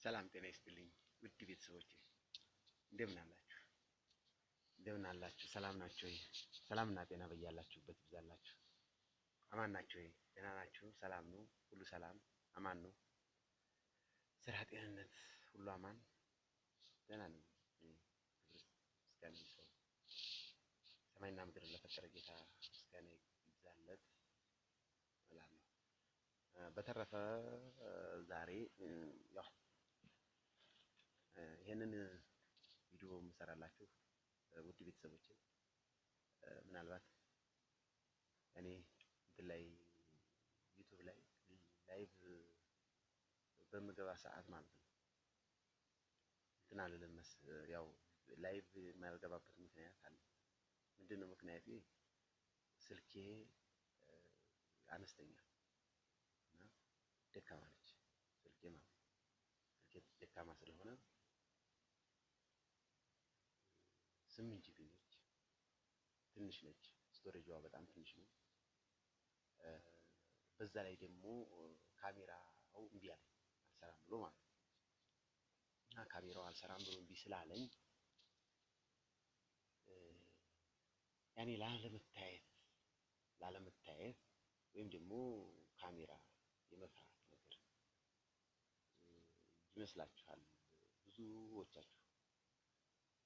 ሰላም ጤና ይስጥልኝ ውድ ቤተሰቦቼ፣ እንደምን አላችሁ? እንደምን አላችሁ? ሰላም ናችሁ ወይ? ሰላምና ጤና በያላችሁበት ይብዛላችሁ። አማን ናችሁ ወይ? ደህና ናችሁ? ሰላም ነው? ሁሉ ሰላም አማን ነው? ስራ፣ ጤንነት ሁሉ አማን? ደህና ነኝ። ክብር ምስጋና ይግባው ሰማይና ምድርን ለፈጠረ ጌታ ምስጋና ይብዛለት እላለሁ። በተረፈ ዛሬ ያው ይህንን ቪዲዮ የምሰራላችሁ ውድ ቤተሰቦቼ ምናልባት እኔ እንትን ላይ ዩቱብ ላይ live በምገባ ሰዓት ማለት ነው እንትን አልልም። ያው live የማልገባበት ምክንያት አለ። ምንድን ነው ምክንያቴ? ስልኬ አነስተኛ እና ደካማ ነች ስልኬ ማለት ነው። ስልኬ ደካማ ስለሆነ 8 GB ነች፣ ትንሽ ነች። storage ዋ በጣም ትንሽ ነው። በዛ ላይ ደግሞ ካሜራው እምቢ አለኝ፣ አልሰራም ብሎ ማለት ነው። እና ካሜራው አልሰራም ብሎ እምቢ ስላለኝ ያኔ ላለመታየት ወይም ደግሞ ካሜራ የመፍራት ነገር ይመስላችኋል ብዙዎቻችሁ።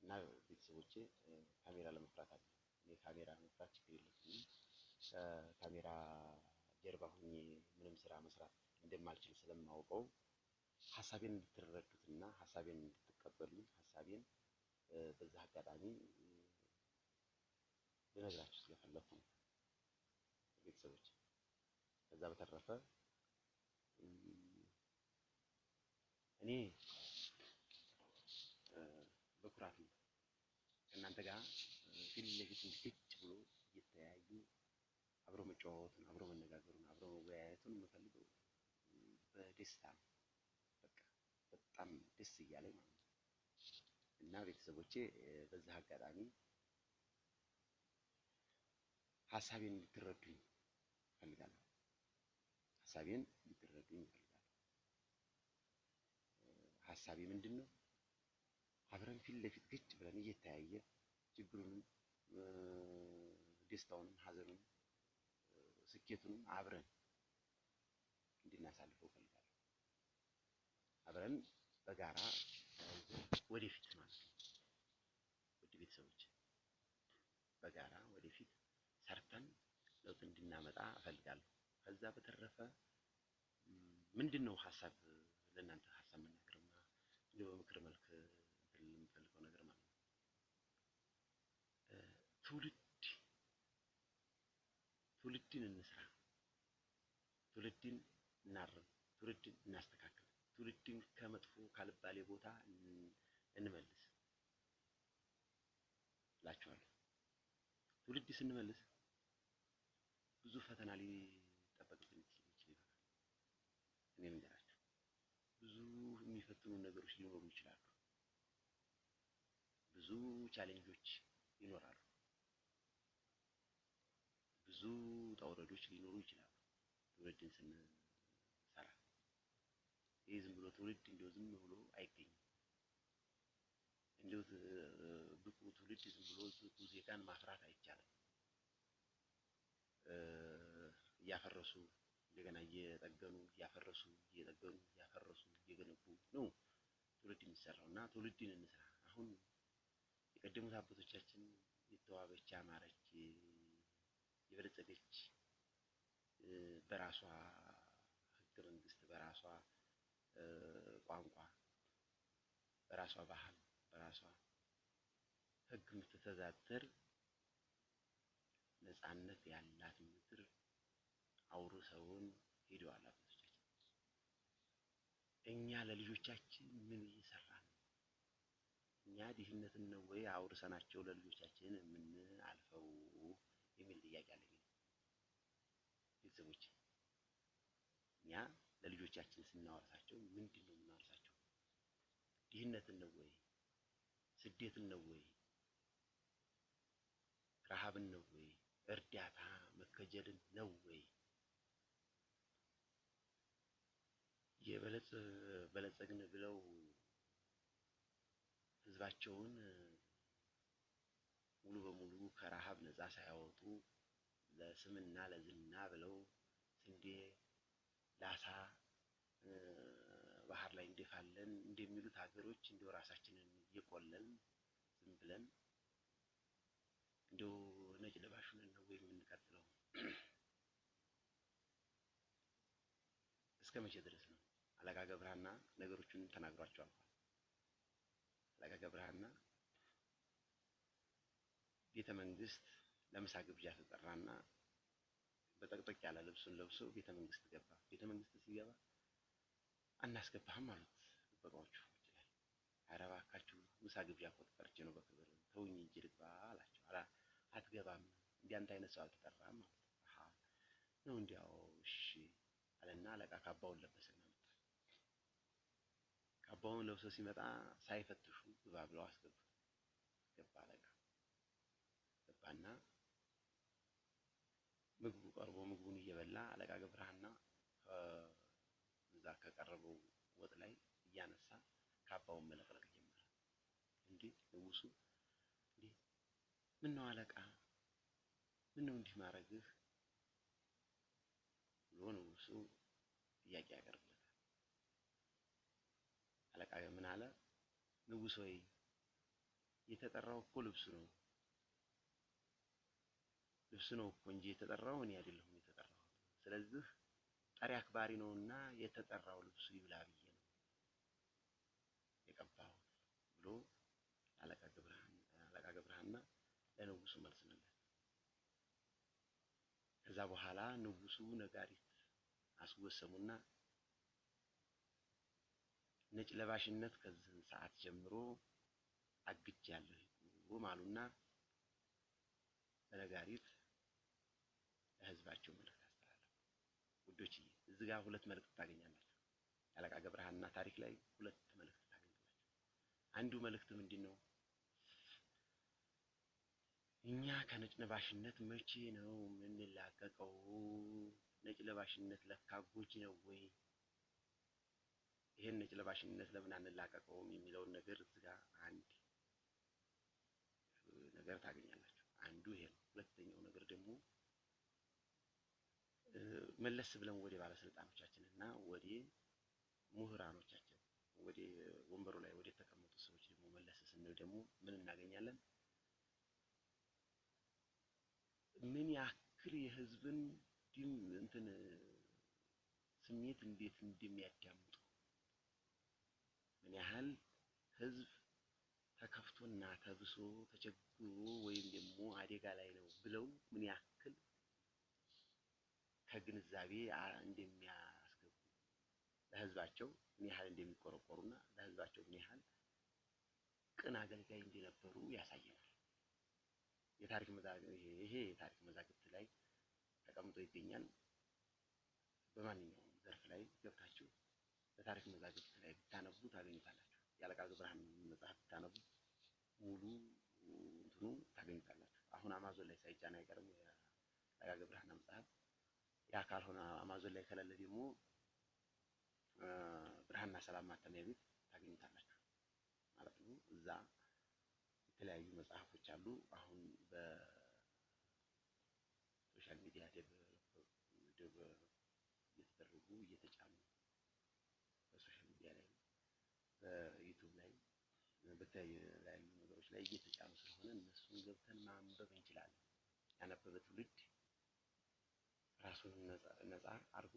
እና ቤተሰቦቼ ካሜራ ለመፍራት አለ እኔ ካሜራ መፍራት ችግር የለብኝም። ካሜራ ጀርባ ሁኜ ምንም ስራ መስራት እንደማልችል ስለማውቀው ሀሳቤን እንድትረዱትና ሀሳቤን እንድትቀበሉኝ ሀሳቤን በዛ አጋጣሚ ልነግራችሁ ስለፈለኩ ነው ቤተሰቦች። ከዛ በተረፈ እኔ በኩራት ነው ከእናንተ ጋር ፊት ለፊት ግጭ ብሎ እየተያዩ አብሮ መጨዋወቱን፣ አብሮ መነጋገሩን፣ አብሮ መወያየቱን የምፈልገው በደስታ ነው። በቃ በጣም ደስ እያለኝ ማለት ነው። እና ቤተሰቦቼ በዛ አጋጣሚ ሀሳቤን እንድትረዱኝ እፈልጋለሁ። ሀሳቤን እንድትረዱኝ እፈልጋለሁ። ሀሳቤ ምንድን ነው? አብረን ፊት ለፊት ግጭ ብለን እየተያየ ችግሩንም፣ ደስታውንም፣ ሀዘኑንም፣ ስኬቱንም አብረን እንድናሳልፈው እፈልጋለሁ። አብረን በጋራ ወደፊት ማለት ነው። ውድ ቤተሰቦች በጋራ ወደፊት ሰርተን ለውጥ እንድናመጣ እፈልጋለሁ። ከዛ በተረፈ ምንድን ነው ሀሳብ ለእናንተ ሀሳብ መናገርና እንዲሁ በምክር መልክ የምፈልገው ነገር ማለት ነው ትውልድን እንስራ፣ ትውልድን እናርም፣ ትውልድን እናስተካክል፣ ትውልድን ከመጥፎ ካልባሌ ቦታ እንመልስ እላችኋለሁ። ትውልድ ስንመልስ ብዙ ፈተና ሊጠበቅብን ይችል ይሆናል። እኔ ልንገራችሁ፣ ብዙ የሚፈትኑ ነገሮች ሊኖሩ ይችላሉ። ብዙ challenge ኦች ይኖራሉ። ብዙ ውጣ ውረዶች ሊኖሩ ይችላሉ። ትውልድን ስንሰራ ይህ ዝም ብሎ ትውልድ እንደው ዝም ብሎ አይገኝም። እንደው ብቁ ትውልድ ዝም ብሎ ብቁ ዜጋን ማፍራት አይቻልም። እያፈረሱ እንደገና እየጠገኑ፣ እያፈረሱ እየጠገኑ፣ እያፈረሱ እየገነቡ ነው ትውልድ የሚሰራው። እና ትውልድን እንስራ። አሁን የቀደሙት አባቶቻችን የተዋበች፣ ያማረች፣ የበለጸገች በራሷ ሕገ መንግስት፣ በራሷ ቋንቋ፣ በራሷ ባህል፣ በራሷ ሕግ የምትተዳደር ነፃነት ያላት ምድር አውርሰውን ሄደዋል አባቶቻችን። እኛ ለልጆቻችን ምን እየሰራን ነው? እኛ ድህነትን ነው ወይ አውርሰናቸው ለልጆቻችን የምናልፈው የሚል ጥያቄ አለኝ። ቤተሰቦች እኛ ለልጆቻችን ስናወርሳቸው ምንድን ነው የምናወርሳቸው? ድህነትን ነው ወይ? ስደትን ነው ወይ? ረሃብን ነው ወይ? እርዳታ መከጀልን ነው ወይ? በለጸግን ብለው ህዝባቸውን ሙሉ በሙሉ ከረሃብ ነፃ ሳያወጡ ለስምና ለዝና ብለው ስንዴ ላሳ ባህር ላይ እንደፋለን እንደሚሉት ሀገሮች እንደው ራሳችንን እየቆለልን ዝም ብለን እንደው ነጭ ለባሹን ነው ወይ የምንቀጥለው? እስከ መቼ ድረስ ነው? አለቃ ገብረሃና ነገሮችን ተናግሯቸው አልፏል። አለቃ ገብረሃና ቤተ መንግስት ለምሳ ግብዣ ተጠራና በጠቅጠቅ ያለ ልብሱን ለብሶ ቤተ መንግስት ገባ። ቤተ መንግስት ሲገባ አናስገባህም አሉት ጥበቃዎቹ። ይችላል ኧረ እባካችሁ ምሳ ግብዣ እኮ ተጠርቼ ነው በክብር ተውኝ እንጂ ልግባ አላቸው። አትገባም፣ እንዲያንተ አይነት ሰው አልተጠራም አሉት። አሃ ነው እንዲያው እሺ አለና አለቃ ካባውን ለበሰና መጣ። ካባውን ለብሶ ሲመጣ ሳይፈትሹ ግባ ብለው አስገቡት። ገባ አለቃ ገባና ምግቡ ቀርቦ ምግቡን እየበላ አለቃ ገብረሃና እዛ ከቀረበው ወጥ ላይ እያነሳ ካባውን መለቅለቅ ጀመረ። እንዴ ንጉሱ፣ እንዴ ምን ነው አለቃ፣ ምን ነው እንዲህ ማድረግህ ብሎ ንጉሱ ጥያቄ ያቀርብለታል። አለቃ ምን አለ? ንጉስ ወይ የተጠራው እኮ ልብሱ ነው ልብሱ ነው እኮ እንጂ የተጠራው እኔ አይደለሁም የተጠራሁት። ስለዚህ ጠሪ አክባሪ ነውና የተጠራው ልብሱ ይብላ ብዬ ነው የቀባሁት ብሎ አለቃ ገብረሃና ለንጉሱ መልስ መለሰ። ከዛ በኋላ ንጉሱ ነጋሪት አስጎሰሙና ነጭ ለባሽነት ከዚህን ሰዓት ጀምሮ አግጃለሁ ይቁም አሉና በነጋሪት ለህዝባቸው መልእክት አስተላለፉ። ውዶችዬ እዚህ ጋር ሁለት መልእክት ታገኛላችሁ። የአለቃ ገብረሃና ታሪክ ላይ ሁለት መልእክት ታገኛላችሁ። አንዱ መልእክት ምንድን ነው? እኛ ከነጭ ለባሽነት መቼ ነው የምንላቀቀው? ነጭ ለባሽነት ለካ ጎጂ ነው ወይ? ይሄን ነጭ ለባሽነት ለምን አንላቀቀውም የሚለውን ነገር እዚህ ጋር አንድ ነገር ታገኛላችሁ። አንዱ ይሄ ነው። ሁለተኛው ነገር ደግሞ መለስ ብለን ወደ ባለስልጣኖቻችን እና ወደ ምሁራኖቻችን ወደ ወንበሩ ላይ ወደ ተቀመጡ ሰዎች ደግሞ መለስ ስንል ደግሞ ምን እናገኛለን? ምን ያክል የህዝብን እንትን ስሜት እንዴት እንደሚያዳምጡ፣ ምን ያህል ህዝብ ተከፍቶና ተብሶ ተቸግሮ ወይም ደግሞ አደጋ ላይ ነው ብለው ምን ያክል ከግንዛቤ እንደሚያስገቡ፣ ለህዝባቸው ምን ያህል እንደሚቆረቆሩና ለህዝባቸው ምን ያህል ቅን አገልጋይ እንደነበሩ ያሳየናል። የታሪክ ይሄ የታሪክ መዛግብት ላይ ተቀምጦ ይገኛል። በማንኛውም ዘርፍ ላይ ገብታችሁ በታሪክ መዛግብት ላይ ብታነቡ ታገኙታላችሁ። የአለቃ ገብረሃና መጽሐፍ ብታነቡ ሙሉ እንትኑ ታገኙታላችሁ። አሁን አማዞን ላይ ሳይጫን አይቀርም የአለቃ ገብረሃና መጽሐፍ። ያ ካልሆነ አማዞን ላይ ከሌለ ደግሞ ብርሃንና ሰላም ማተሚያ ቤት ታገኙታላችሁ ማለት ነው። እዛ የተለያዩ መጽሐፎች አሉ። አሁን በ social media እየተደረጉ እየተጫኑ በ social media ላይ በዩቱብ ላይ በተለያዩ ነገሮች ላይ እየተጫኑ ስለሆነ እነሱን ገብተን ማንበብ እንችላለን። ያነበበ ትውልድ ራሱን ነፃ አድርጎ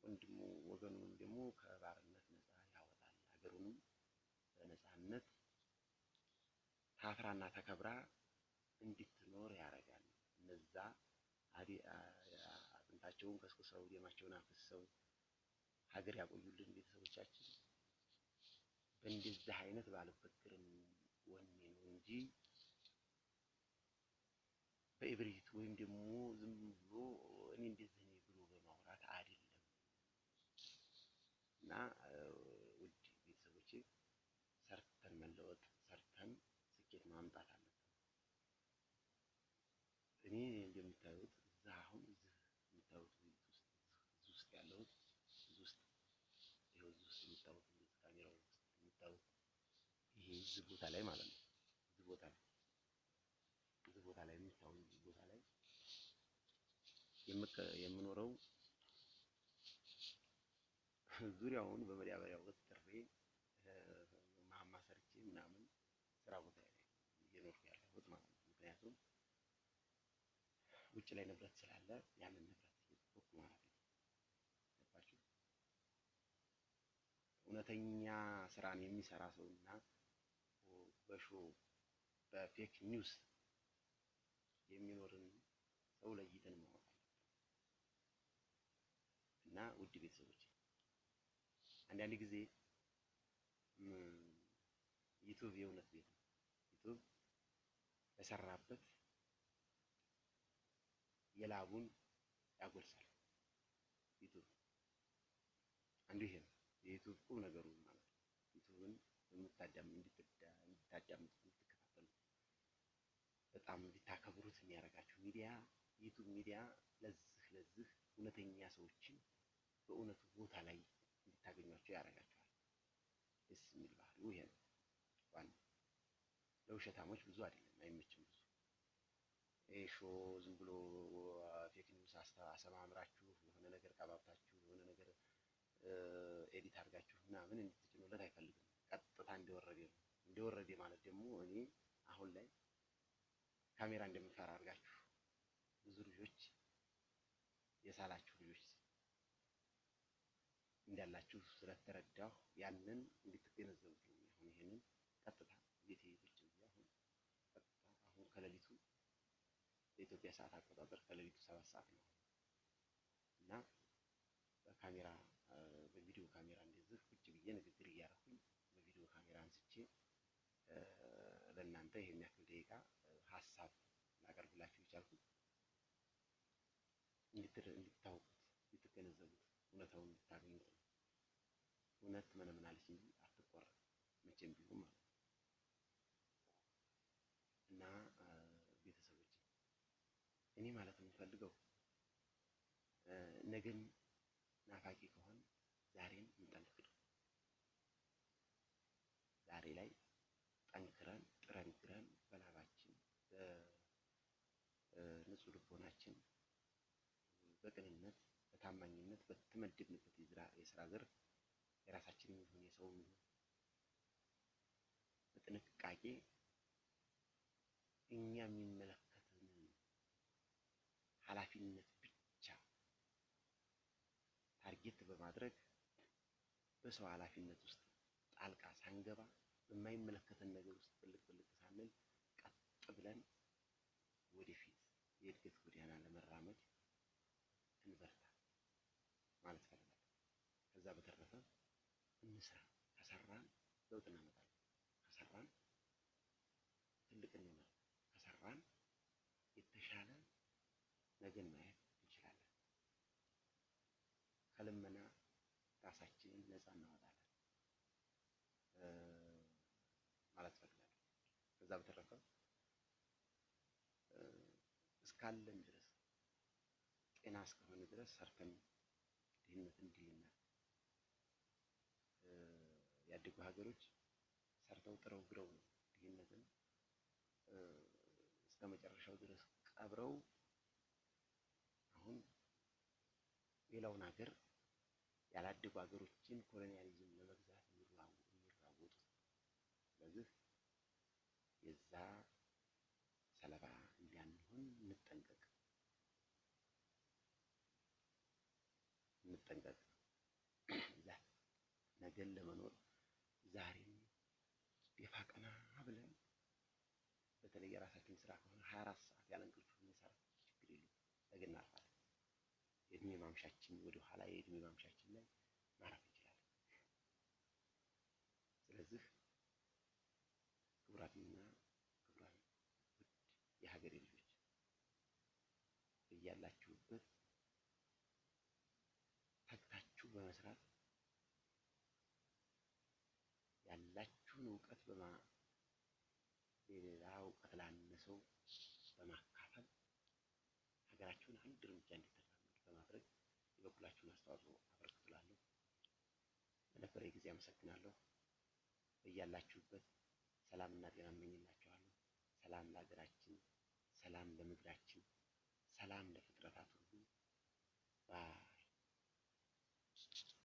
ወንድሙ ወገኑንም ደግሞ ከባርነት ነፃ ያወጣል። ሀገሩንም በነፃነት ታፍራና ተከብራ እንድትኖር ያደርጋል። እነዛ አጥንታቸውን ከስክሰው ደማቸውን አፍስሰው ሀገር ያቆዩልን ቤተሰቦቻችን በእንደዚህ አይነት ባለበግርን ወኔ ነው እንጂ በእብሪት ወይም ደግሞ ዝም ብሎ እኔ እንደዚህ ነኝ ብሎ በማውራት አይደለም። እና ውድ ቤተሰቦቼ ሰርተን መለወጥ፣ ሰርተን ስኬት ማምጣት አለብን። እኔ እንደምታዩት እዛ አሁን እዚህ የምታዩት ቤት ውስጥ እዚህ ውስጥ ያለሁት እዚህ ውስጥ እዚህ ቦታ ላይ ማለት ነው። እዚህ ቦታ ላይ እዚህ ቦታ ላይ የምታዩኝ ቦታ ላይ የምኖረው ዙሪያውን በመዳበሪያ ወጥሬ ማማ ሰርቼ ምናምን ስራ ቦታ ላይ እየኖርኩ ያለሁት ማለት ነው። ምክንያቱም ውጭ ላይ ንብረት ስላለ ያንን ንብረት እየጠበቅኩ ማለት ነው። ገባችሁ? እውነተኛ ስራን የሚሰራ ሰውና በ show በ fake news የሚኖርን ሰው ለይተን ማወቅ አለብን። እና ውድ ቤተሰቦች፣ አንዳንድ ጊዜ ዩቱብ የእውነት ቤት ነው። ዩቱብ ለሰራበት የላቡን ያጎርሳል። ዩቱብ አንዱ ይሄ ነው። የዩቱብ ቁም ነገሩ ማለት ነው። ዩቱብን እንድታዳምጡት፣ እንድትከታተሉት፣ በጣም እንድታከብሩት የሚያደርጋችሁ ሚዲያ ዩቱብ ሚዲያ ለዚህ እውነተኛ ሰዎችን በእውነቱ ቦታ ላይ እንድታገኟቸው ያደርጋቸዋል። ደስ የሚል ባህሪው ይሄ ነው። ዋናው ለውሸታሞች ብዙ አይደለም፣ አይመችም ብዙ። ይሄ show ዝም ብሎ fake news አሰማምራችሁ፣ የሆነ ነገር ቀባብታችሁ፣ የሆነ ነገር edit አድርጋችሁ ምናምን እንድትጭኑለት አይፈልግም። ቀጥታ እንደወረደ ነው። እንደወረደ ማለት ደግሞ እኔ አሁን ላይ ካሜራ እንደምፈራ አድርጋችሁ ብዙ ልጆች የሳላችሁ ልጆች እንዳላችሁ ስለተረዳሁ ያንን እንድትገነዘቡት ነው። አሁን ይሄንን ቀጥታ ቤቴ ቁጭ ብዬ አሁን ቀጥታ አሁን ከሌሊቱ በኢትዮጵያ ሰዓት አቆጣጠር ከሌሊቱ 7 ሰዓት ነው እና በካሜራ በቪዲዮ ካሜራ እንደዚህ ቁጭ ብዬ ንግግር እያደረኩኝ በቪዲዮ ካሜራ አንስቼ ለእናንተ ይሄን ያክል ደቂቃ ሀሳብ ላቀርብላችሁ የቻልኩት እንድታውቁት፣ እንድትገነዘቡት፣ እውነታውን እንድታገኙት ነው። እውነት ትመነምናለች እንጂ አትቆረጥም መቼም ቢሆን ማለት ነው። እና ቤተሰቦች፣ እኔ ማለት የምፈልገው ነገን ናፋቂ ከሆን ዛሬን እንጠንክር። ዛሬ ላይ ጠንክረን ጥረን ግረን በላባችን፣ በንጹህ ልቦናችን፣ በቅንነት፣ በታማኝነት በተመደብንበት የስራ ዘርፍ የራሳችንን ይሁን የሰውም ይሁን በጥንቃቄ እኛ የሚመለከተንን ኃላፊነት ብቻ target በማድረግ በሰው ኃላፊነት ውስጥ ጣልቃ ሳንገባ፣ በማይመለከተን ነገር ውስጥ ጥልቅ ጥልቅ ሳንል ቀጥ ብለን ወደፊት የእድገት ጎዳና ለመራመድ እንበርታ ማለት እፈልጋለሁ። ከዛ በተረፈ እንስራ። ከሰራን ለውጥ እናመጣለን። ከሰራን ትልቅ እንሆናለን። ከሰራን የተሻለ ነገን ማየት እንችላለን። ከልመና ራሳችንን ነፃ እናወጣለን ማለት እፈልጋለሁ። ከዛ በተረፈ እስካለን ድረስ፣ ጤና እስከሆነ ድረስ ሰርተን ድህነትን ድል እናድርግ። ያደጉ ሀገሮች ሰርተው ጥረው ግረው ነው ድህነትን እስከ መጨረሻው ድረስ ቀብረው አሁን ሌላውን ሀገር፣ ያላደጉ ሀገሮችን colonialism ለመግዛት የሚራወጡት። ስለዚህ የዛ ሰለባ እንዳንሆን እንጠንቀቅ፣ እንጠንቀቅ። ነገን ለመኖር ዛሬም ደፋ ቀና ብለን፣ በተለይ የራሳችን ስራ ከሆነ 24 ሰዓት ያለ እንቅልፍ ብንሰራ ችግር የለውም። ነገ እናርፋለን። የእድሜ ማምሻችን ወደ ኋላ የእድሜ ማምሻችን ላይ ማረፍ እንችላለን። ስለዚህ ክቡራትና ክቡራን ውድ የሀገሬ ልጆች፣ እያላችሁበት ተግታችሁ በመስራት፣ ያላችሁን እውቀት ሌላ እውቀት ላነሰው በማካፈል ሀገራችሁን አንድ እርምጃ እንድትራመድ በማድረግ የበኩላችሁን አስተዋጽኦ አበርክቱ እላለሁ። ለነበረ ጊዜ አመሰግናለሁ። በያላችሁበት ሰላምና ጤና እመኝላችኋለሁ። ሰላም ለሀገራችን፣ ሰላም ለምድራችን፣ ሰላም ለፍጥረታት ሁሉ።